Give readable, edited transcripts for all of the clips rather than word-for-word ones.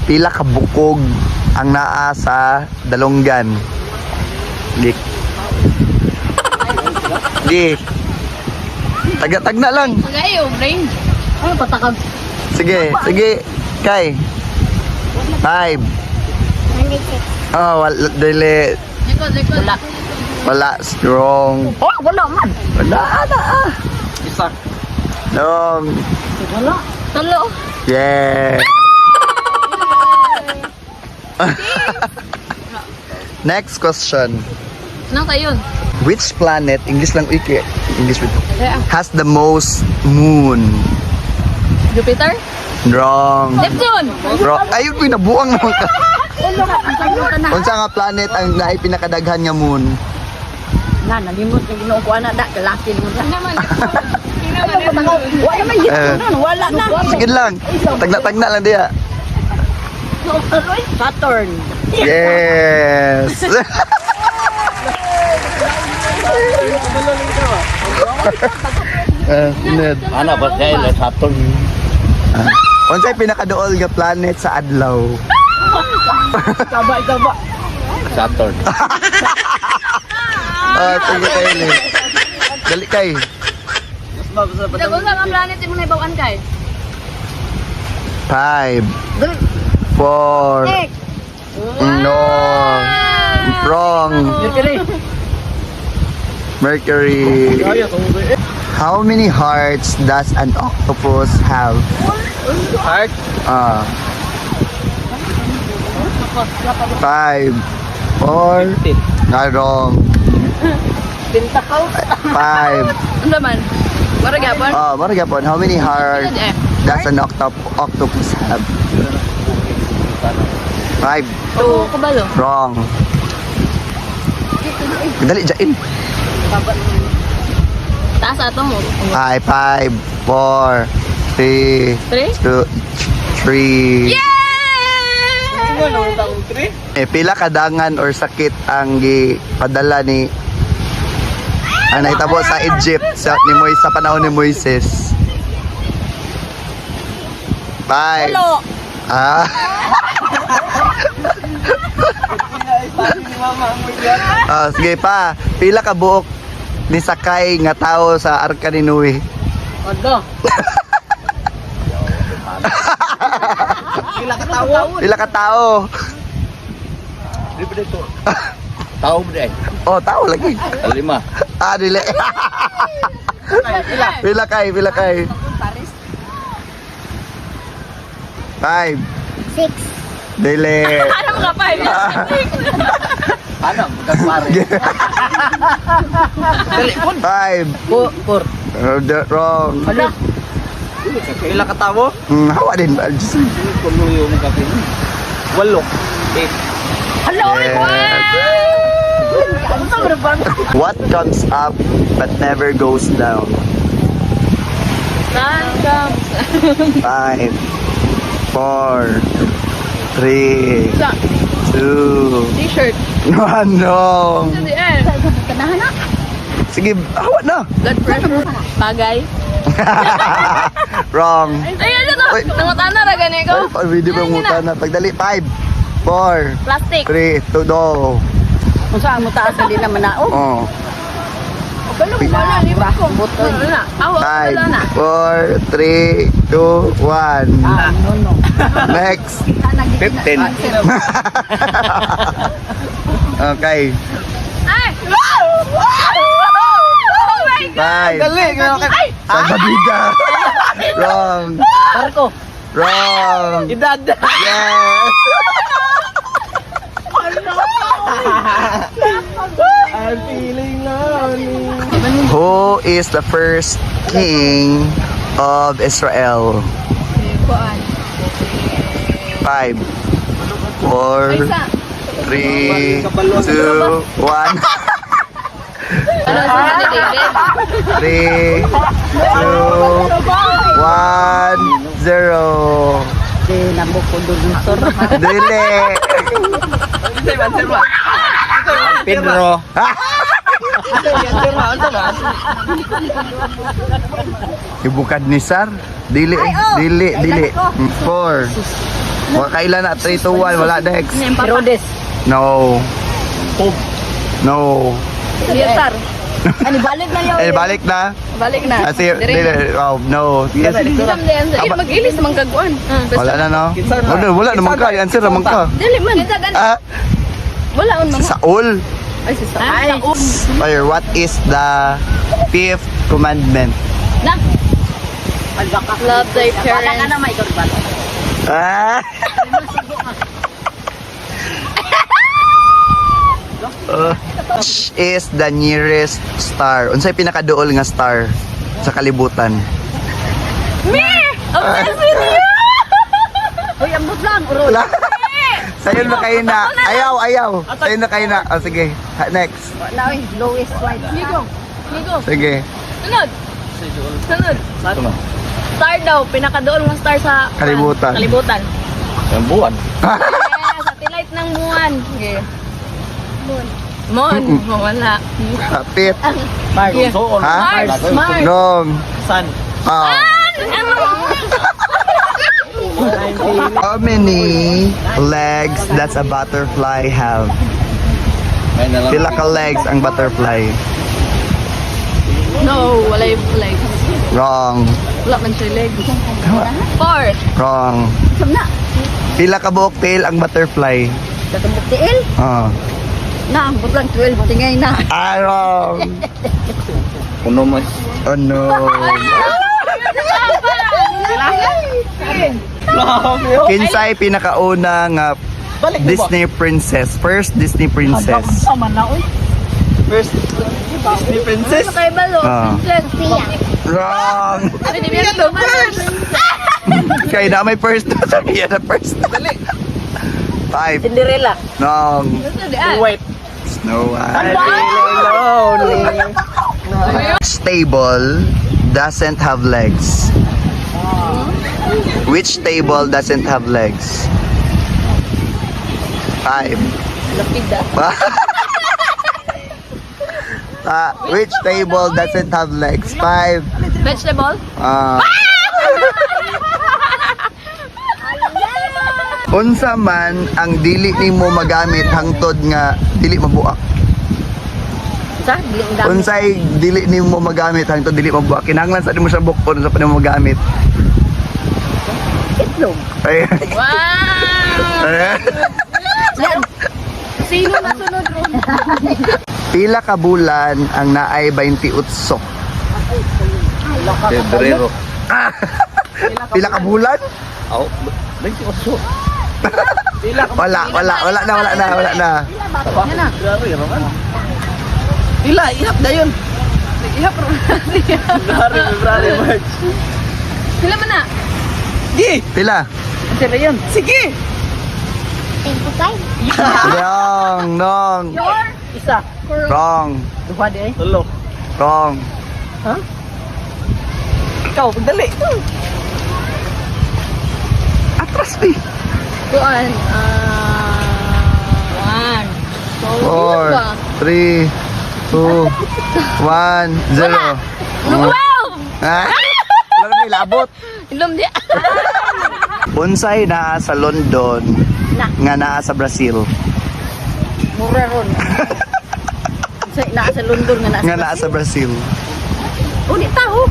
Pila ka bukog ang naa sa dalonggan? Gi. Gi. Taga-tagna lang. Magayo, brain. Ano patakag? Sige, sige. Kay. Five. 106. Oh, wala, dili. Likod, likod. Wala. Wala, strong. Oh, wala man. Wala, na. Ah. Isa. Wrong. Wala. Tulo. Yeah. Next question. Anong tayo? Which planet, English lang, iki, English with, has the most moon? Jupiter? Wrong. Neptune! Wrong. Ay, uy, nabuang naman ka. Ang sagot na. Unsa nga planet ang naay pinakadaghan nga moon? Na, nalimot na Ginoo ko ana da, kalaki mo na. Naman, Neptune. Wala man Eh. gid wala na. Sige lang. Tagna-tagna lang diya. Saturn. Yes. Eh, Ned. Ana ba kay la Saturn? Unsay pinakaduol nga planet sa adlaw? Taba, taba. Saturn. Ah, sige kayo ni. Dali kay. Dago sa mga planet imong naibawan kay. Five. Four. No. Wrong. Mercury. Mercury. How many hearts does an octopus have? Heart. Ah. Five. Four. No, wrong. Tentacle. Five. Ano man? Mara gyapon? Oh, mara gyapon. How many hearts Eh. does an octopus have? Five. Oo, kabalo. Wrong. Dali, jain. Taas ato mo. Five, five, four, three, Three? two, three. Yeah! Eh, pila kadangan or sakit ang gipadala ni ang nahitabo sa Egypt sa ni Moises sa panahon ni Moises? Five. Walo. Ah. Ah, sige pa. Pila ka buok ni sakay nga tao sa arka ni Noe? Odo. Pila ka tawo? Pila ka tao? Di ba dito? Tao ba di? Oh, tao lagi. Lima. Ah, dili. Pila kay, pila kay. Five. Six. Dili. Ano ka five? Ano? Magkapare. Five. Four. Four. Wrong. Wala. Pila ka tawo? Hawa din ba? Diyos. Kumuyo mo kape. Walo. Eight. Hala, oy. Yes. What comes up but never goes down? Sun comes. Five, four, three, Sa two, t-shirt. one. Wrong. Sa the end. Kanahan na. Sige, hawa na. Blood pressure. Bagay. Wrong. Ay, ano to? Uy. Nangutana ra gani ko. Ay, video ba yung muta na? Pagdali, five, four, Plastic. three, two, go. Kung saan mo taas hindi naman na. Oh, Oh. wala ba? Butoy. Ano na? Awa, Five, wala na. four, three, two, one. Ah, no, no. Next. 15. Okay. Ay! Oh my God! Five. Dali! Salbabida. Wrong. Barko. Wrong. Edad! Yes. I'm feeling lonely. Who is the first king of Israel? Kuan. Five, four, Ay, sa. three, two, one. Ano sa ni David? Three, two, one, zero. Di Nabucodonosor. Dili. Pedro. Ibukad ni Sar. Dili, dili, dili. Four, Wa kaila na. 3, 2, 1. Wala, next. Herodes. No. Pob. No. Liatar. Ani balik na yun. Eh, balik na. Balik na. Ah, sige, Dire. dili. Oh, no. Yes. Isam din. Mag-ilis man kagkuan. Wala na, no? Kinsa na? Wala, wala naman ka. Answer naman ka. Dili man. Ah, Wala on si mga. Saul. Ay, si Saul. Or what is the fifth commandment? Na. Love thy Wala ka parents. na, Michael. Bala. Ah! Which is the nearest star? Unsay pinakaduol nga star sa kalibutan? Me! Obsessed with you! Uy, ambot lang. Uro. Wala. Sayon na kayo na. Ayaw, ayaw. Sayon na kayo na. Oh, sige. Ha, next. Wala, uy. Lowest white. Migo. Migo. Sige. Sunod. Sunod. Ito na. Star daw. Pinakadool nga star sa Kalibutan. Kalibutan. Ang buwan. Yeah, satellite ng buwan. Okay. Moon. Moon. Wala. Kapit. Mars. Yeah. Ha? Mars. Mars. Wrong. Sun. Ah. Ano? How many legs does a butterfly have? May na lang. Pila ka legs ang butterfly? No, wala yung legs. Wrong. Wala man siya legs. Four. Wrong. Sum na. Pila ka buok tail ang butterfly? Katumbok tiil. Ah. Na, ambot lang. 12. Tingay na. Ah, wrong. Puno mo. Oh no. Kinsay pinakauna nga Balik mo ba? Disney princess? First Disney princess. First Disney princess. Kay Balo. Ah. Princess. Wrong. Ay, di ba the first? Kaya na may first. Sabi na first. Five. Cinderella. Wrong. White. Snow White. Lonely. Which table doesn't have legs? Which table doesn't have legs? Five. Lapida. Ah, which table doesn't have legs? Five. Vegetable? Ah. Unsa man ang dili nimo magamit hangtod nga dili mabuak? Sa, dili ang dami. Unsay dili nimo magamit hangtod dili mabuak? Kinahanglan sa nimo siya bukon sa pa nimo magamit. Itlog. Ay. Wow! Sino nasunod ron? Pila ka bulan ang naay 28? Febrero. Pila ka bulan? Oh, 28. Wala, wala, wala na, wala na, wala na. Grabe, raman. Pila, ihap na yun. Ihap ron. February, February, March. Sila man na? Di! Pila? Sila yun. Sige! 25. Wrong, wrong, Isa. wrong, Duha di ay. Tulo. wrong. Ikaw, dali. Atras ni. Kuan. Ah, one. Two. Four, three, two, one, zero. 12! Ah? Wala na ilabot. Ilom di. Unsay naa sa London Na. nga naa sa Brazil? Mura ron. Sa naa sa London nga naa Nga naa sa Brazil. Uli tao.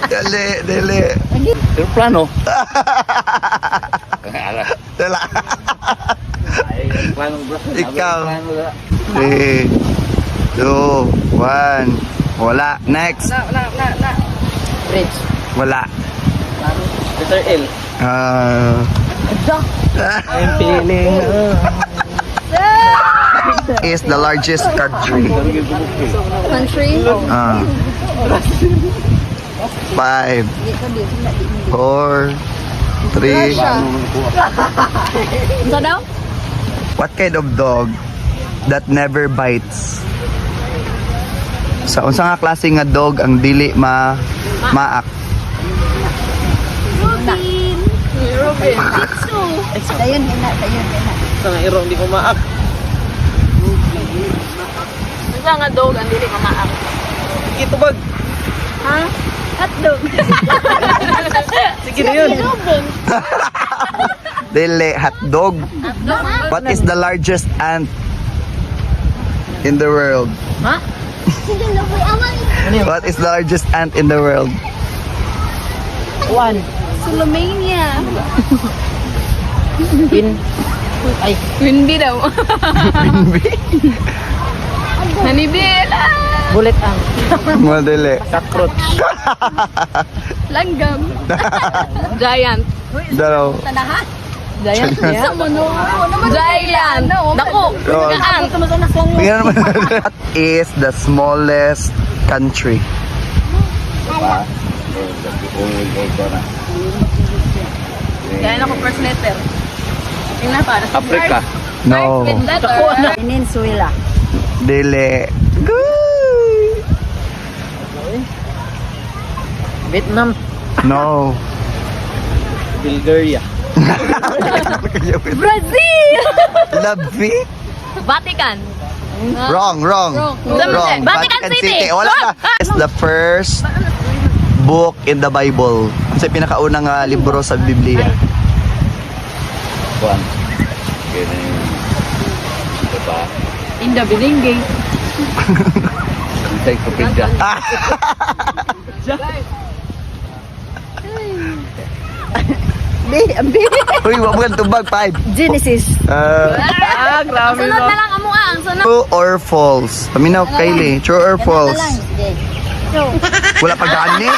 Dili, dili. Aeroplano. Dala. Ay, aeroplano Brazil. Ikaw. Three, two, one. Wala. Next. Wala, wala, wala. Bridge. Wala. Letter L. Ah. I'm feeling. Is the largest country. Country. Ah. Five, four, three. Unsa daw? What kind of dog that never bites? Sa unsa nga klase nga dog ang dili ma maak? Robin. Robin. Dayon hina, dayon hina. Sa nga iro, hindi ko maak. Unsa nga dog ang dili mamaak? Sige, tubag. Ha? Hotdog. Sige na yun. Ruben. Dili, hotdog. What is the largest ant in the world? What is the largest ant in the world? One. Solomania. Pin. Ay. Queen bee daw. Honeybee. Ah! Bullet ang. Madali. Cockroach. Langgam. Giant. Dalaw. Giant? Yeah. Giant. Dako. Wrong. Ant. Tingnan naman. What is the smallest country? Kaya ako first letter. Tingnan para. Africa. No. With letter. Peninsula. Dili. Good. Vietnam. No. Bulgaria. Brazil! Labi? Vatican. Wrong, wrong. Wrong. Wrong. Vatican City. Wala na. It's the first book in the Bible. Ang sa pinakaunang libro sa Biblia. Kuan. Kini. Diba? In the Bilingay. Encyclopedia. B. Ang B. Uy, wag mo kang tubag. Five. Genesis. Ah, grabe. Sunod na lang amo ah. Ang sunod. True or false? Paminaw, Kylie. True or false? Wala pa gani.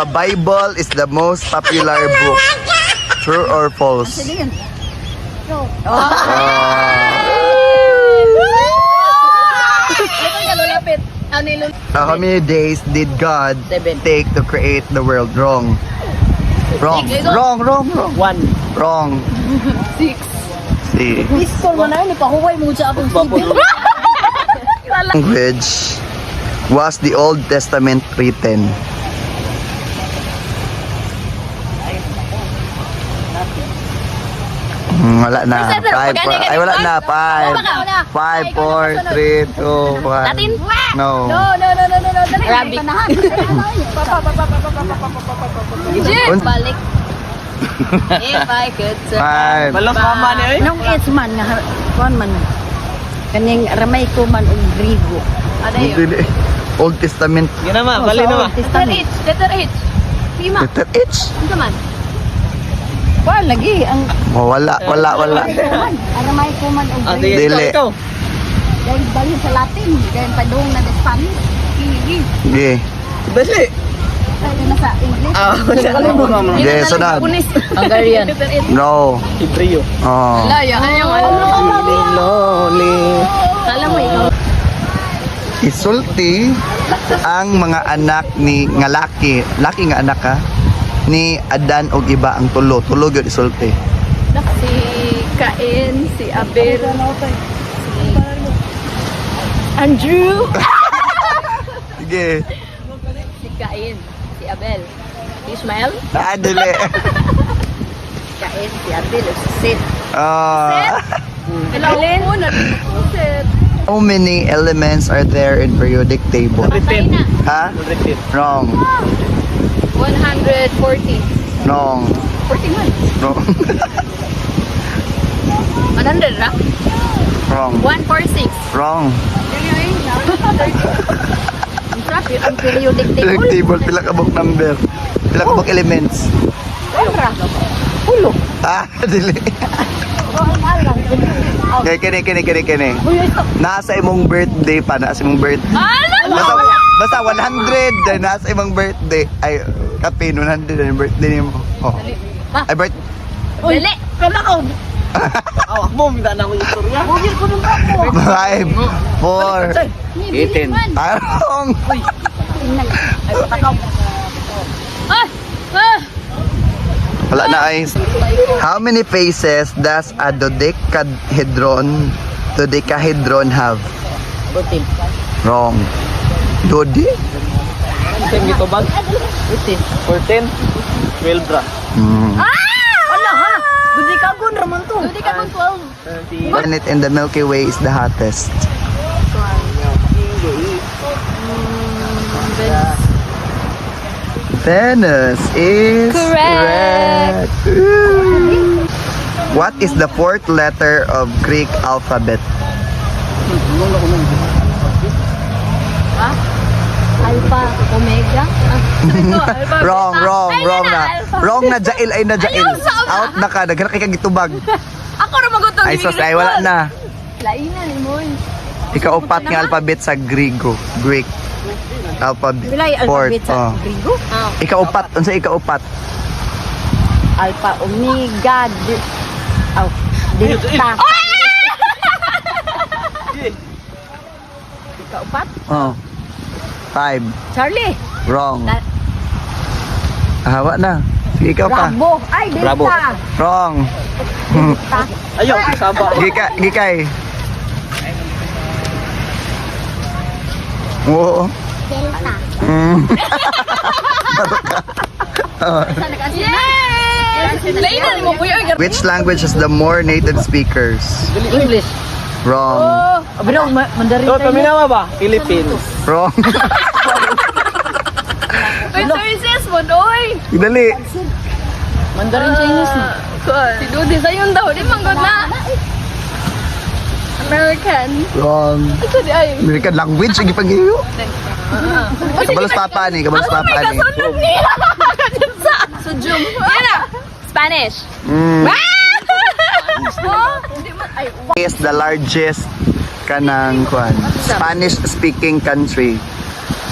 Bible is the most popular book. True or false? Ah. Ito ka lulapit. Ano yung How many days did God Seven. take to create the world? Wrong. Wrong. Wrong, wrong, wrong. One. Wrong. Six. See. Peaceful man na yun. Ipahuway mo siya akong sibil. Language was the Old Testament written? Wala na. Professor, Five, pagani, four, gani. ay, wala na. Five. Wala ka. Five, four, three, two, one. Latin? No. No, no, no, no, no, no. Dali. Arabic. Egypt. Balik. If I could turn Five. Balos mama ni oy. Nung it's man nga kuan man. Kaning Aramaico man ug Griego. Ano yun? Dili. Old Testament. Sige na ma, bali na ma. Sa Old Letter Testament. H. Letter H. Sige ma. Letter H. Ano man? Kuan lagi ang Oh, wala, wala, wala. Aramaico man. Aramaico man ug Ah, Griego. sige, Dili. ikaw, ikaw. Dahil balhin sa Latin, dahil padung na sa Spanish. Sige. Sige. Dali. Dahil na sa English. Ah, wala. Sige, sunod. Hungarian. Letter H. No. Hebreo. Oh. Laya. Ano yung ano? Lonely. Kala mo ikaw. Isulti ang mga anak ni nga laki, laki nga anak ka ni Adan og iba ang tulo, tulo gyud isulti. Si Cain, si Abel, si Andrew, Sige. si Cain, si Abel, si Ishmael, Ah, dili. Kain si Abel ug si Seth. Ah. Helen, How many elements are there in periodic table? Patay na. Ha? 110. Wrong. 140. Wrong. 41. Wrong. 100 ra? Wrong. 146. Wrong. Ang periodic Periodic table. table pila ka book number? Pila ka book elements? Ulo. Ah, dili. Kay kini kini kini kini. Nasa imong birthday pa, nasa imong birthday. Ano? Basta, basta 100 dahil nasa imong birthday. Ay, kapin 100 ang birthday nimo. Oh. Ay birth Dali. Kala ko, Awak mo, minta na ako yung istorya. bugil ko nung ako. 5 4 18. Arong. Ay, patakaw. Ah! Ah! Wala na ay. How many faces does a dodecahedron have? 14. Wrong. Dodi? Same ito bag? 14. 14. 12 ra. Ala ha? Dudi ka gun ramon to. Dudi ka kung 12. Planet in the Milky Way is the hottest. Venus is Correct. correct. Woo. What is the fourth letter of Greek alphabet? Alpha, Omega. Ah, ito, Alpha, Wrong, Beta. wrong, Ay, wrong na, na. Alpha. Wrong na, Jail ay na Jail. Ayaw, sama. Out na ka, naghanap kay kagitubag. Ako ra magutong. Ay sus, ay wala na. Lainan ni mo. Ikaupat nga alphabet sa Griego, Greek alphabet. Pila yung alphabet Fourth, sa oh. Grigo? Ikaupat, unsa ikaupat? Alpha, Omega, D, oh, Delta. Ikaupat? Oh. Five. Charlie. Wrong. Hawa na. Sige, ikaw pa. Bravo. Ay, Delta. Bravo. Wrong. Ayaw, saba. Gika, gikay. Oo. Delta. Yes! Lainan ni mo kuya. Which language has the more native speakers? English. Wrong. Oh, pero Mandarin So, tayo. paminawa ba? Philippines. Wrong. Uy, services mo, doy. Dali. Mandarin Chinese na. Si Dudy, sayon daw. Di manggod na. American. Wrong. Ito di ay. American language, ang ipag-iyo. Kabalos papa ni, kabalos Ako papa may ni. kasunod niya. Sujum. Yan na. Spanish. Oh, di man. Ay, Is the largest kanang kwan, Spanish speaking country.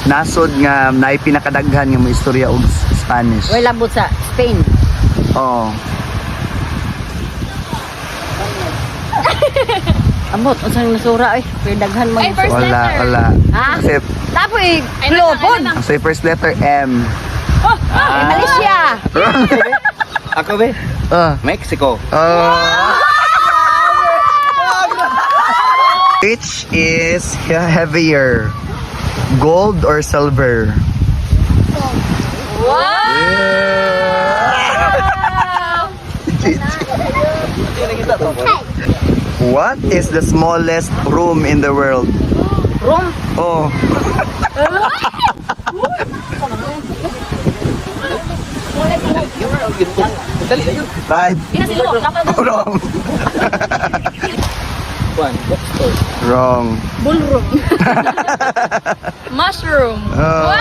Nasod nga naay pinakadaghan nga mo istorya og Spanish. Way labot sa Spain. Oh. Amot, unsang nasura eh. Pero daghan man. Ay, first Wala, letter. wala. Ha? Kasi, Tapo eh, Ay, na, Globon. ay, na. kasi first letter M. Eh, Malaysia. Ako be? Ah. Mexico. Oh. Which is heavier? Gold or silver? Wow! What is the smallest room in the world? Room. Oh. Dali, ayun. Five. Wrong. One, bookstore. Wrong. Bullroom. Mushroom. Oh.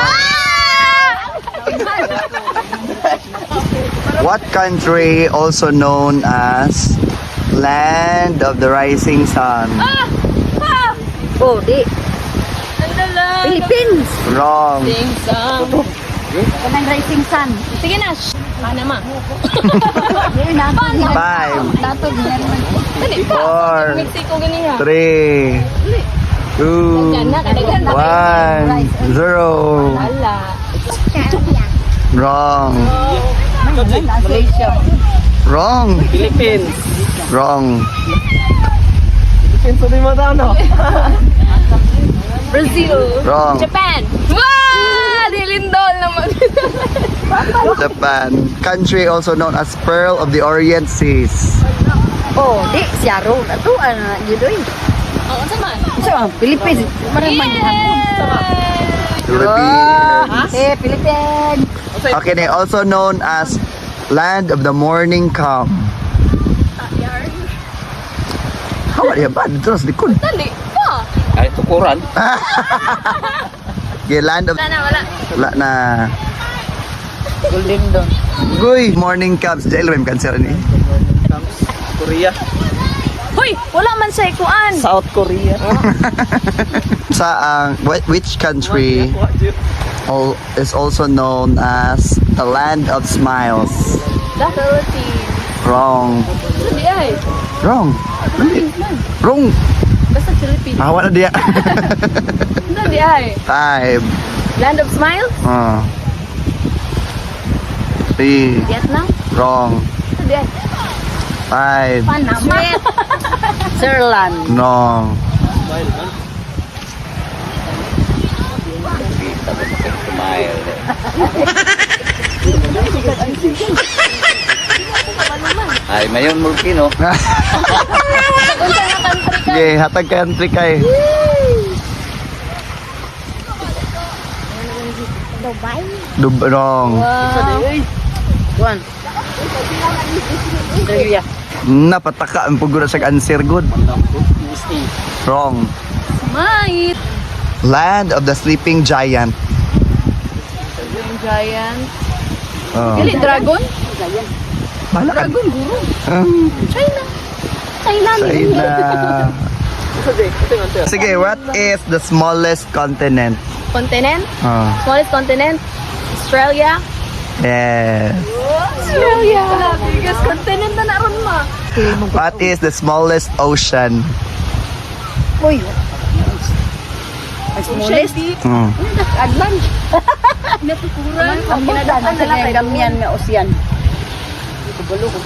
What country also known as Land of the Rising Sun? Oh, di. Andala. Philippines. Wrong. Sing song. Kanang rising sun. Sige na. Shh. Panama. Yun na. Five, Tatog na naman. Dali pa. Four. Mexico ganiha. Three, two, Daghan na, kadaghan na. one, zero. Wala. Australia. Wrong. Malaysia. Wrong. Philippines. Wrong. Philippines, hindi mo daw, no? Brazil. Wrong. Japan. Wow! Dilindol naman. Japan. Country also known as Pearl of the Orient Seas. Oh, di. Siya ro. Ato, ano, yun oy. Oo, sama. Unsa man, Philippines. Marang man. Philippines. Eh, Philippines. Okay, they also known as Land of the Morning Calm. How are you ba? Dito sa likod. Dali pa. Ay, tukuran. Okay, land of Wala na, wala. Wala na. Golden Dawn. Guy, morning calms. Jail may cancer ni. Korea. Hoy, wala man siya ikuan. South Korea. Sa ang which country all, is also known as the land of smiles? The Philippines. Wrong. Di ay. Wrong. Wrong. Basta Philippines. Ah, wala diya. Di ay. Five. Land of Smiles? Three. Vietnam? Wrong. Di ay. Five. Panama. Switzerland. Wrong. Smile. Ay, mayon Mulkino. Okay, hatag country kay. Wrong. Kuan. Australia. Napataka ang pugura sa answer good. USA. Wrong. Mait. Land of the Sleeping Giant. Yung giant. Oh. Dili, dragon? Bahala ka. Dragon, guro. China. Thailand. China. Sige, what is the smallest continent? Continent? Oh. Smallest continent? Australia? Yes. Australia. Biggest continent na naron ma. What is the smallest ocean? Uy. Ang smallest. Adlan. Natukuran. Ang kinadaan sa gamyan nga ocean.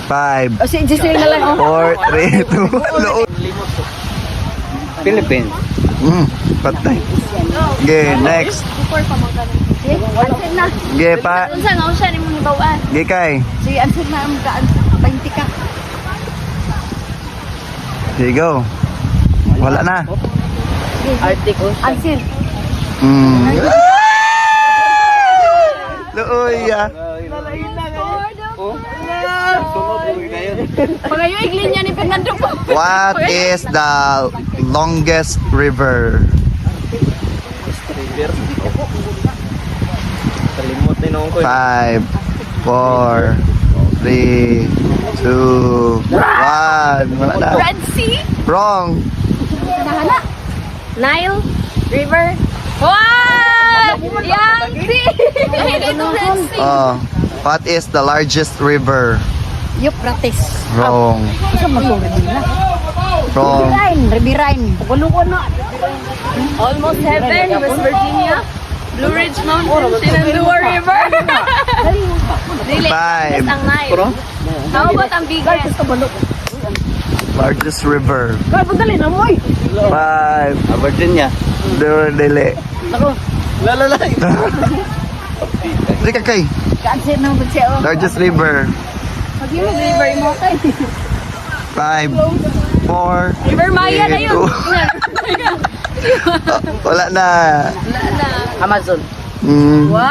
Five, O si Giselle na lang. Oh. four, three, two, one. Loon. Philippines. Patay. Okay, next. Before pa mo ganun. Answer na. Okay, pa. Unsa nga ocean imong hibaw-an? Okay, kay. Sige, answer na ang kaan. 20 ka. There you go. Wala na. Arctic Ocean. Answer. Looy, ah. Pangayo iglinya ni Fernando po. What is the longest river? River. Kalimot na noon ko. Five, four, three, two, one. Wala na. Red Sea? Wrong. Nile River. Wow! Yangtze! Ay, dito Red Sea. Oh. What is the largest river? Euphrates. Wrong. Isa masurid nila. Wrong. Rhine, Riverine. Kabalo ko na. Almost Heaven, West Virginia. Blue Ridge Mountain, Shenandoah River. Dili, Five. biggest ang Nile. How about ang biggest? Largest river. Kaya dali na mo. Five. Virginia. Dili. Dili. La la la. Dili ka kay. Ka-answer na mo siya. Oh. Largest river. Maghimog river mo kay. Five. Four. River Maya na yun. Two. Wala na. Amazon. Wow!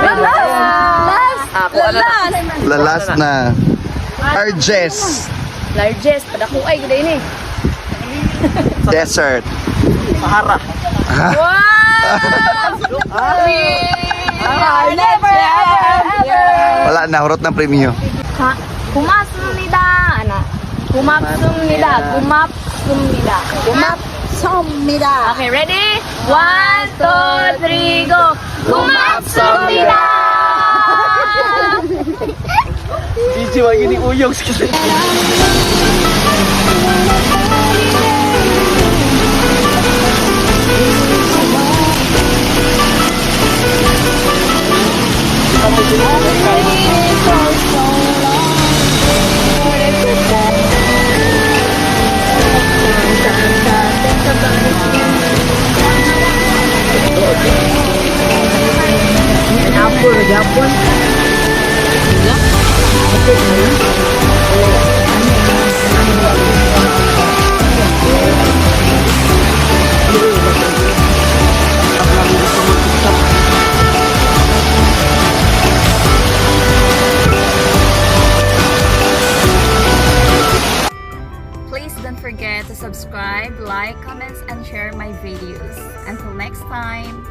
Last! Last! Last! Lalas na. Largest Largest. Padako ay gud ini. Desert. Sahara. Wow! We are never ever ever. Wala na, hurot ng premyo. 고맙습니다. Ana. 고맙습니다. 고맙습니다. Gumapsomida. Okay, ready? One, two, three, go! 고맙습니다! Gigi wag ini uyog kasi. Apple, Japon. Please don't forget to subscribe, like, comments, and share my videos. Until next time!